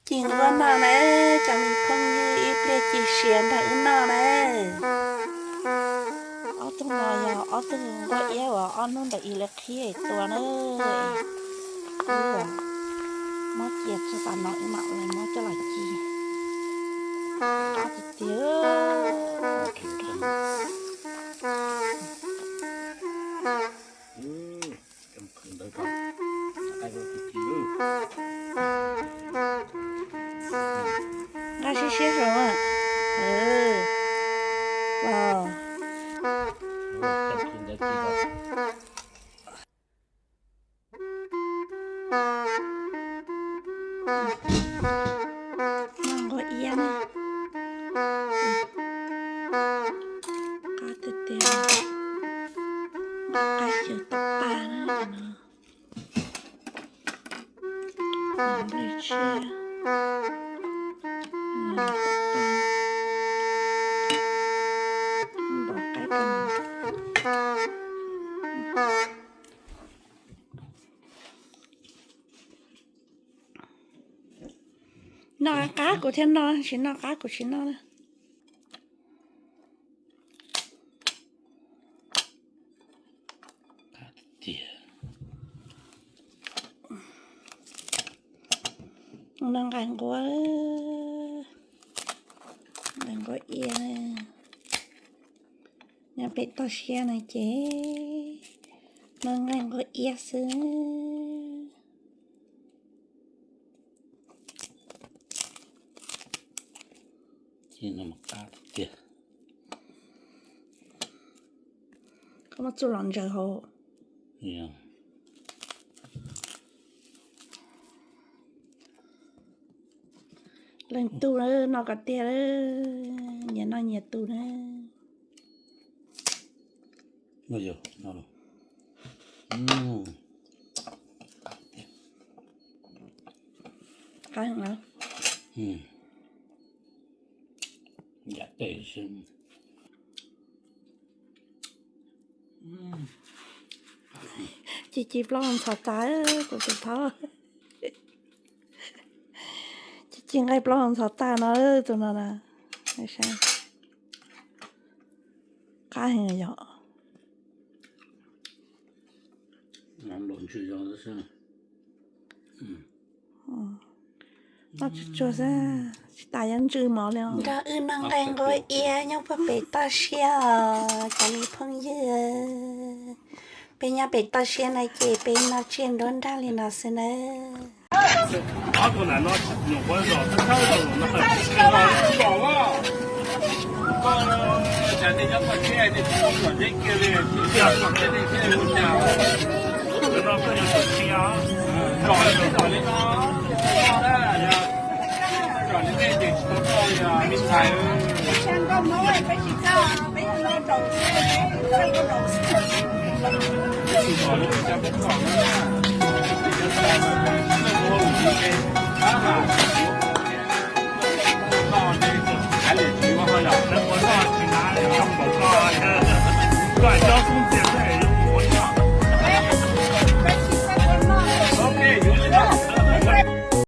Ci nquab noj na, cov me phooj ywg, ib pliag ci siav nrog wb noj na. Ob tug no yog ob tug nquab iab uas ob hnub ntawd wb qhib tua na. Wb muab cia txog tav no wb mam li muab coj los ci. Qab tiag tiag. Nqa siab siab saum. Noj nquab iab na. Qab tiag tiag. Nqa qaib xyaw tau tag na no. Nplej tshiab. Npau qaib kawg. Noj qab kuv thiaj noj, tsis noj qab kuv tsis noj na. Noj nqaij nquab, nqaij nquab iab. Nyob pem toj siab no ces noj nqaij nquab iab xwb. Qab tiag tiag. Koj muab txuj los ntsaws hauv. Leej tub noj kom tiag, nyias noj nyias tus na. Qab heev. Ci ci plaub hau ntxhov tas kuv tus thab. Ci ci nqaij plaub hau ntxhov tas no, tus no na. Qab heev yom. Noj tsuag tsuag xwb, tsis tas yuav ntswj mov li. Nrog wb noj nqaij nquab iab nyob puag pem toj siab os cov me phooj ywg. Peb nyob pem toj siab no ces peb noj tsiaj nruab nrag li no xwb nawb.